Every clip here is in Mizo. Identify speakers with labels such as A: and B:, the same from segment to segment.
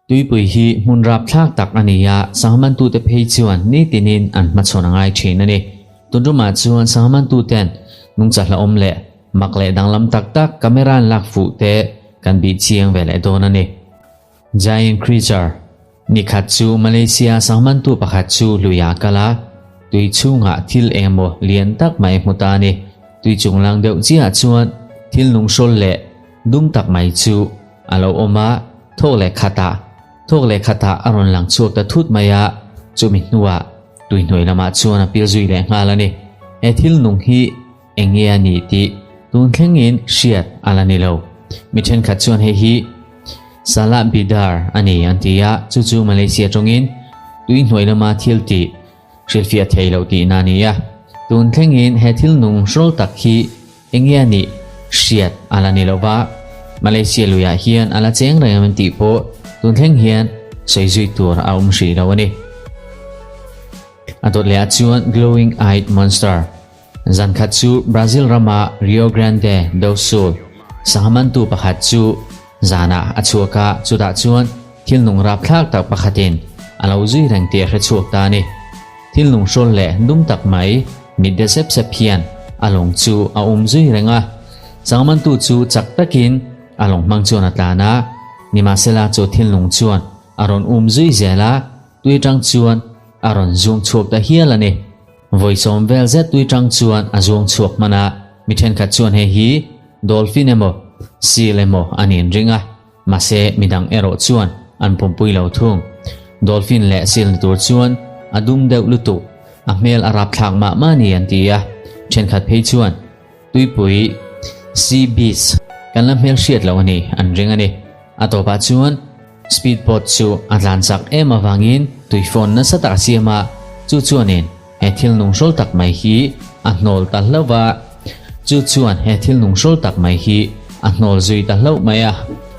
A: Tuipui hi hmun rapthlak tak a ni a, sanghamantute phei chuan nitinin an hmachhawn a ngai thin a ni. Tun tumah chuan sanghamantuten nungcha hlauhawm leh mak leh danglam tak tak camera an lak fuh te kan bih chiang ve leh dawn a ni. Giant Creature, Nikhat chu Malaysia sangmantu pakhat chu luiah a kal a, tui chhungah thil engemaw lian tak mai hmu ta a ni. Tui chunglang deuh chiahah chuan thil nung hrawl leh dum tak mai chu a lo awm a, thawk leh khatah thawk leh khatah a rawn lang chhuak ta thut mai a, chumi hnuah tui hnuai lamah chuan a pil zui leh nghal a ni. He thil nung hi Eng nge a nih tih tun thlengin hriat a la ni lo. Mi thenkhat chuan hei hi Salah Bidar a ni an ti a, chu chu Malaysia tawngin tui hnuai lama thil tih hrilhfiah thei loh tihna a ni a. Tun thlengin he thil nung hrawl tak hi eng nge a nih hriat a la ni lo va, Malaysia luiah hian a la cheng reng em tih pawh tun thleng hian sawi zui tur a awm hrih lo a ni. A dawt leh ah chuan Glowing Eyed Monster Zan khat chu Brazil rama Rio Grande do Sul sanghamantu pakhat chu zanah a chhuak a, chutah chuan thil nung rapthlak tak pakhatin a lo zui reng tih a hre chhuak ta a ni. Thil nung hrawl leh dum tak mai mit de sep sep hian a lawng chu a um zui reng a. Sanghamantu chu chak takin a lawng hmang chuan a tlan a, nimahsela chu thil nung chuan a rawn um zui zel a, tui tang chuan a rawn zuang chhuak ta hial a ni. Vawi sawm vel zet tui tang chuan a zuang chhuak hman a, mi thenkhat chuan hei hi dolphin emaw seal emaw a niin ring a, mahse mi dang erawh chuan an pumpui lo thung. Dolphin leh seal ni tur chuan a dum deuh lutuk, a hmel a rapthlak mah mah ni an ti a, thenkhat phei chuan tuipui sea beast kan la hmel hriat loh a ni an ring a ni. A tawpah chuan Speed boat chu a tlan chak em avangin tui fawn nasa tak a siam a, chu chuanin he thil nung hrawl tak mai hi a hnawl ta hlauh a. Chu chuan he thil nung hrawl tak mai hi a hnawl zui ta hlauh mai a.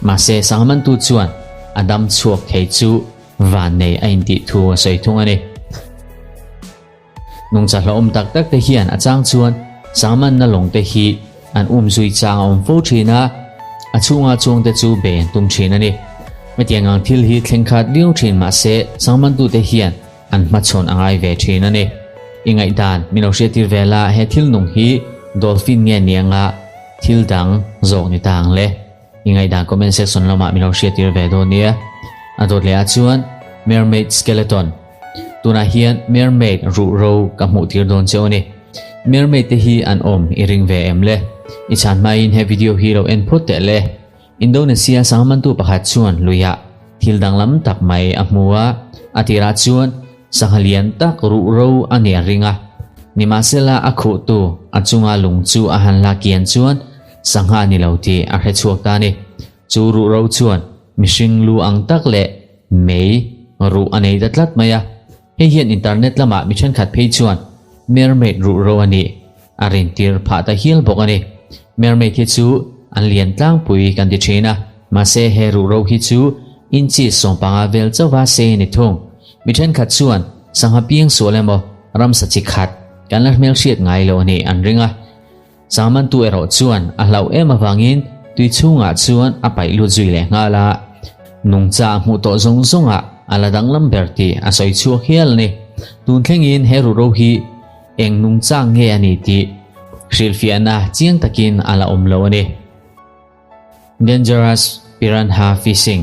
A: Mahse Sanghamantu chuan a dam chhuak thei chu vannei a intih thu a sawi thung a ni. Nungcha hlauhawm tak tak te hian a chang chuan Sangmanna lawng te hi an um zui chang a awm fo thin a, a chhunga chuang te chu be an tum thin a ni. Hetiang ang thil hi thleng khat viau thin mah se Sangmantu te hian an hmachhawn a ngai ve thin a ni. I ngaihdan min lo hriattir ve la he thil nung hi dolphin nge ni anga thil dang zawk ni ta ang le. I ngaihdan comment section lamah min lo hriattir ve dawn nia. A dawt leh ah chuan Mermaid Skeleton. Tunah hian mermaid ruh ro ka hmuh tir dawn cheu a ni. Mermaid te hi an awm i ring ve em le? I chhan hmain he video hi lo en phawt teh le. Indonesia sanghamantu pakhat chuan luiah thil danglam tak mai a hmu a, a tirah chuan sangha lian tak ruh ro a ni a ring a. Nimahsela a khuhtu a chunga lung chu a han la kian chuan sangha a ni lo tih a hre chhuak ta a ni. Chu ruh ro chuan mihring lu ang tak leh mei ruh a nei ta tlat mai a, hei hian internet lamah mi thenkhat phei chuan mermaid ruh ro a nih a rintir phah ta hial bawk a ni. Mermaid hi chu an lian tlangpui kan ti thin a, mahse he ruh ro hi chu inches 15 vel chauha sei a ni thung. Mi thenkhat chuan sangha piang sual emaw ramsa chi khat kan la hmelhriat ngai lo a nih an ring a. Sangmantu erawh chuan a hlauh em avangin tui chhungah chuan a paih lut zui leh nghal a, nungcha a hmuh tawh zawng zawngah a la danglam ber tih a sawi chhuak hial a ni. Tun thlengin he ruhro hi eng nungcha nge a ni tih hrilhfiahna chiang takin a la awm lo a ni. Dangerous Piranha Fishing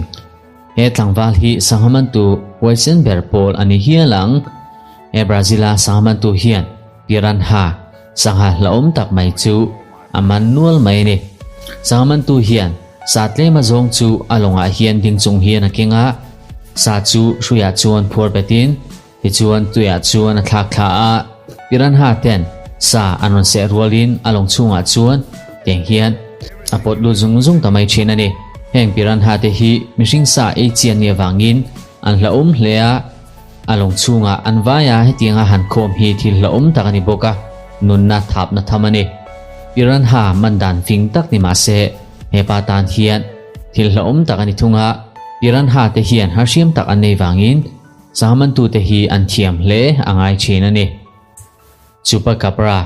A: He tlangval hi sanghamantu huaisen ber pawl a ni hial ang. He Brazil-a sanghamantu hian piranha, sangha hlauhawm tak mai chu a man nual mai a ni. Sanghamantu hian sa tlem azawng chu a lawngah hian ding chung hian a keng a, sa chu hruiah chuan phuar betin Tichuan tuiah chuan a thlak thla a, piranha ten sa an rawn seh rualin a lawng chhungah chuan tiang hian a pawt lut zung zung ta mai thin a ni. Heng piranha te hi mihring sa ei chian ni avangin an hlauhawm hle a, a lawng chhungah an vai a hetianga han khawm hi thil hlauhawm tak a ni bawk a, nunna thapna tham a ni. Piranha man dan fing tak ni mah se hepa tan hian thil hlauhawm tak a ni thung a, piranha te hian harhriam tak an nei vangin Sanghamantute hi an thiam hle a ngai thin a ni. Chupacabra.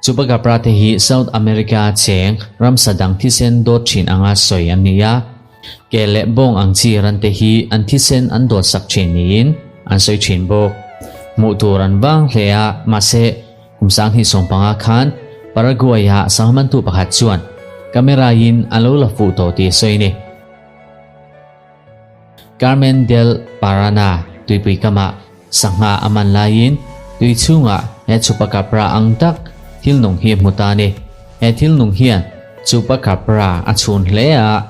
A: Chupacabra te hi South America a cheng ramsa dang thisen dawt thin anga sawi an ni a, ke leh bawng ang chi ran te hi an thisen an dawt sak thin niin an sawi thin bawk. Hmuh tur an vang hle a, mahse kum 2015 khan Paraguay-ah sanghamantu pakhat chuan camera-in a lo la fuh tawh tih a sawi a ni. Carmen del Parana tuipui kamah sangha a man laiin tui chhungah he chupacabra ang tak thil nung hi a hmu ta a ni. He thil nung hian chupacabra a chhun hle a,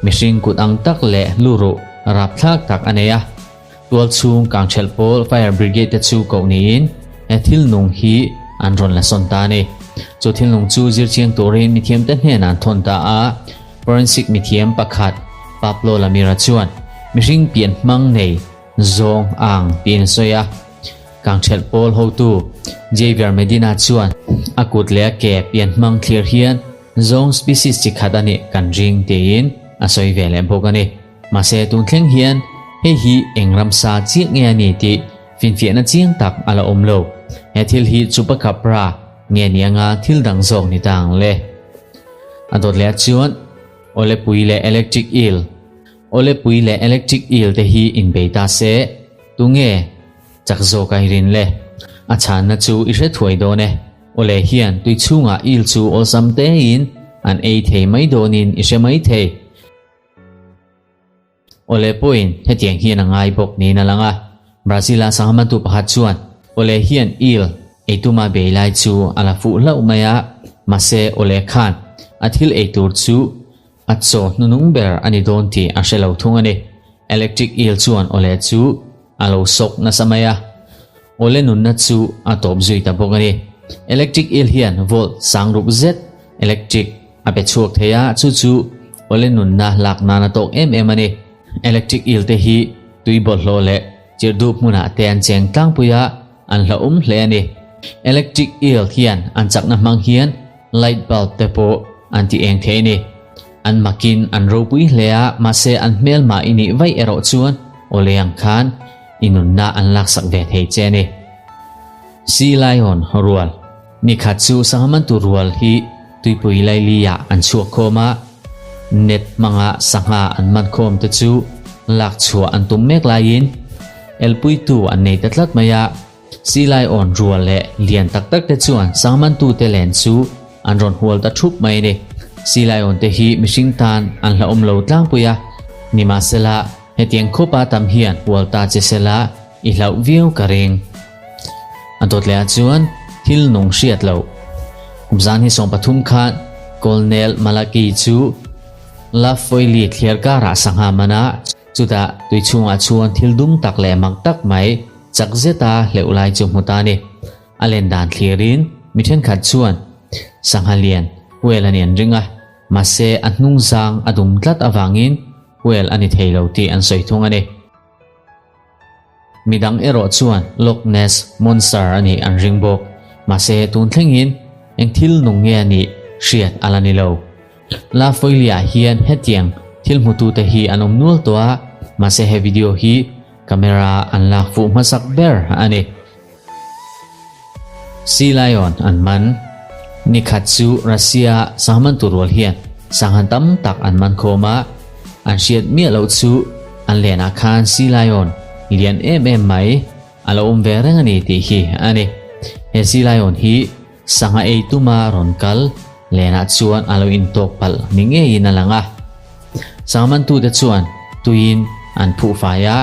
A: mihring kut ang tak leh luruh rapthlak tak a nei a. Tual chhung kangthelh pawl Fire Brigade te chu koh niin he thil nung hi an rawn la sawn ta a ni. Chu thil nung chu zirchiang turin mithiamte hnenah an thawn ta a. Forensic mithiam pakhat Pablo Lamira chuan mihring pian hmang nei zawng ang tiin a sawi a. Kangthelh pawl hotu Javier Medina chuan a kut leh a ke pian hmang thlir hian zawng species chi khat a nih kan ring tiin a sawi ve leh bawk a ni. Mahse tun thleng hian hei hi eng ramsa chiah nge a ni tih finfiahna chiang tak a la awm lo. He thil hi Chupacabra nge ni anga thil dang zawk ni ta ang le. A dawt leh chuan Awle pui leh electric eel Awle pui leh electric eel te hi inbei ta se, tunge chak zawk a i rin le? A chhanna chu i hre thuai dawn e. Awle hian tui chhungah eel chu awlsam tein an ei thei mai dawnin i hre mai thei. Awle pawhin hetiang hian a ngai bawk niin a lang a. Brazil-a sanghamantu pakhat chuan Awle hian eel ei tuma bei lai chu a la fuh hlauh mai a, mahse Awle khan a thil ei tur chu a chaw hnunung ber a ni dawn tih a hre lo thung a ni. Electric eel chuan Awle chu a lo sawk nasa mai a, Awle nunna chu a tawp zui ta bawk a ni. Electric eel hian volt sang rup zet electric A pe chhuak thei a, chu chu awle nunna lak nan a tawk em em a ni. Electric eel te hi tui bawlhhlawh leh chirhdup hmunah te an cheng tlangpui a, an hlauhawm hle a ni. Electric eel hian an chakna hmang hian light bulb te pawh an ti eng thei a ni. An makin an ropui hle a, mahse an hmelma i nih vaih erawh chuan awle ang khan i nunna an laksak ve thei che a ni. Sea lion rual. Nikhat chu sanghamantu rual hi tuipui laili-ah an chhuak khawm a, net hmanga sangha an man khawm te chu lak chhuah an tum mek laiin elpuitu an nei ta tlat mai a. Silai awn rual leh lian tak tak te chuan sanghamantute len chu an rawn hual ta thup mai a ni. Silai awn te hi mihring tan an hlauhawm lo tlangpui a, nimahsela hetiang khawpa tam hian hual ta che sela I hlauh viau ka ring. A dawt leh ah chuan thil nung hriat loh. Kum zan hi 13 khan Colonel Malaki chu La Foili thliar karah sangha man a, chutah tui chhungah chuan thil dum tak leh mak tak mai chak zeta hleuh lai chu hmu ta a ni. A len dan thlirin mi thenkhat chuan sangha lian whale a ni an ring a, mahse a hnung zang a dum tlat avangin whale a ni thei lo tih an sawi thung a ni. Midang erawh chuan Loch Ness Monster a nih an ring bawk. Mahse tun thlengin eng thil nung nge a nih hriat a la ni lo. La Foilia hian hetiang thil hmutute hi an awm nual tawh a, mahse he video hi camera an lak fuh hmasak ber a ni. Sea Lion an man. Nikhat chu Russia sanghamantu rual hian sanghan tam tak an man khawm a, an hriat miah loh chu an lenah khan Sea Lion lian em em mai a lo awm ve reng a ni tih hi a ni. He Sea Lion hi sangha ei tuma rawn kal lenah chuan a lo intawk palh ni ngeiin a lang a. Sanghamantute chuan tuiin an phuh fai a,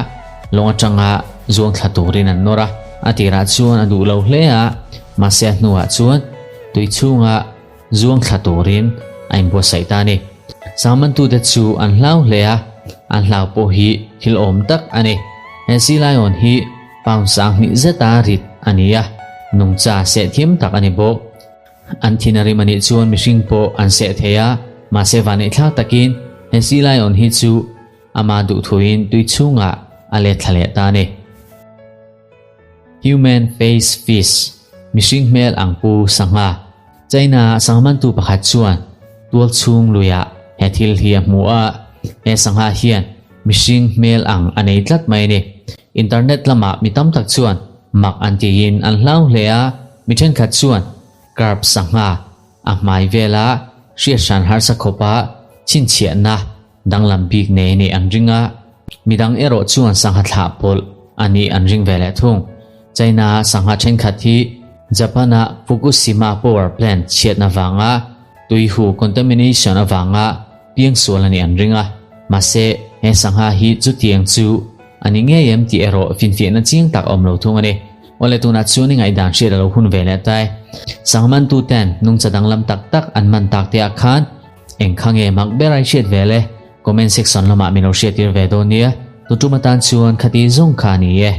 A: lawng atanga zuang thla turin an nawr a. A tirah chuan a duh lo hle a, mahse a hnuah chuan tui chhunga zuang thla turin a inbuatsaih ta a ni. Sanghamantute chu an hlau hle a, an hlau pawh hi thil awm tak a ni. He sea lion hi pound 2000 zeta rit a ni a, nungcha seh thiam tak a ni bawk. An thin a rim a nih chuan mihring pawh an seh thei a, mahse vaneihthlak takin he sea lion hi chu ama duhthuin tui chhungah a let thla leh ta a ni. Human face fish, mihring hmel ang pu sangha. China sanghamantu pakhat chuan tual chhung luiah he thil hi a hmu a, he sangha hian mihring hmel ang a nei tlat mai a ni. Internet lamah mi tam tak chuan mak an tiin an hlau hle a, mi thenkhat chuan. Carp sangha a hmai vela hriat hran harsa khawpa chhinchhiahna danglam bik nei anih an ring a, midang erawh chuan sangha thlah pawlh anih an ring ve leh thung. China sangha thenkhat hi Japan-a Fukushima power plant chhiatna vanga tuihu contamination avanga piangsual anih an ring a, mahse he sangha hi chutiang chu a ni ngei em tih erawh finfiahna chiang tak a awm lo thung a ni. Awle tunah chuan i ngaihdan hriat a lo hun ve leh ta e. Sangha mantuten nungcha danglam tak tak an man tak te ah khan eng kha nge mak ber ai hriat ve le? Comment section lamah min lo hriattir ve dawn nia. Tutum atan chuan khati zawng kha a ni e.